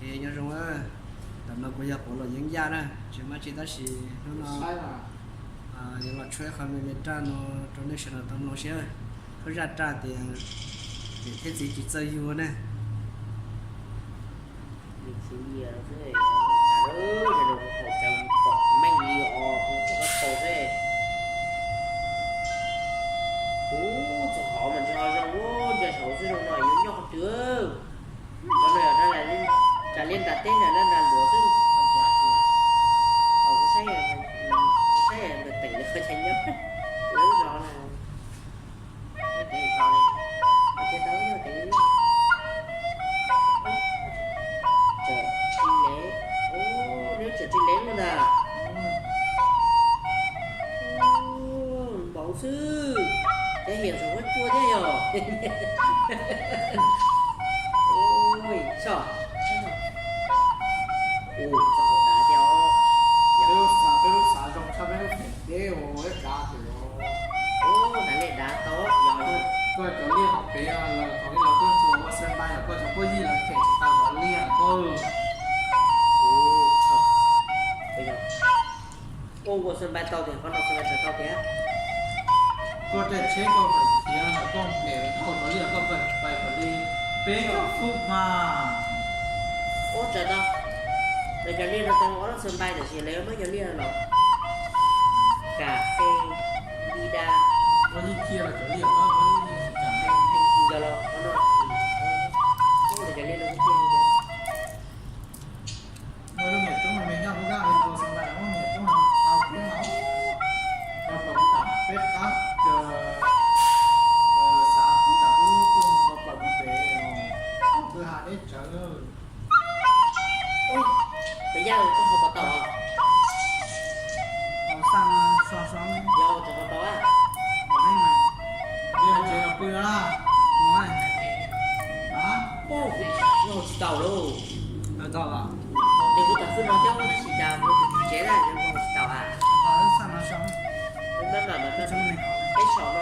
Nyob zoo, ntawm no kuv yog Pov Los Yeeb Yaj na, tsis muaj tsi tab sis hnub no yuav los tshuab qhov me me raj no rau nej sawv daws tau mloog seb, koj zaj raj tias niam thiab txiv tsis txawj yug ne. Nws tsis nyiam xwb, cas lawm, cas lawm, pom meej li os, kuv tsis tau tau xwb. Kuv txog hauv mas ntshe ho zoo, ntsia saum xwb zoo no yuav nyob qhov twg. Cov no yog cas liaj nram teb nram nram luav xwb. Kuv saib, kuv saib nws teem qhov chaw nyob lawm zos na. Tseem tsis lev, nws tseem tsis lev lawm ntag. Npaum xwb, ces hiam tseem muab cua thiab yog. Ui, tso. Ui, txog hauv dav thiab os. Peb lub xav, peb lub xav zoo tshaj peb lub feem teb uas dav thiab os. Ub, dav liaj dav tau yog. Koj cov liaj hauv pem los thaum ub los tuaj tsuas ua xab npais los koj cov phooj ywg los them tsis tau cov liaj koj. Ub, tso. Ua, ua xab npais tau tiag, koj noj xab npais tau tiag. Koj caij tsheb koj pais khiav los koj pem dhau cov liaj koj pais pais kom li peb caug feet mas. Ub, tsaws tau. Lawv cov liaj no tau ob lub xab npais tiam sis lawv muab cov liaj los kam xej li da. Ua ib cia los cov liaj, ua ib cia los no, ub, lawv cov liaj no tiag tiag. Muaj lub niam tub no nyob hauv dab hauv tau xab npais, lub niam tub no tau peb no, tau plaws tam peb qab, xav peb tam lub tuaj tau plaws mus pem, kwj ha deb tsawv. Peb yaj koj ho pom tau os. Tau xaj so so yog tseem ho tau a. Yog tsev los pw na. Mus a. Ub, tsis tau lauj. Tsis tau los. Ces kuv tam xwb no thiab tab sis cas kuv tsis tsev na, kuv tsis tau a. Tau xaj no so. Peb saum no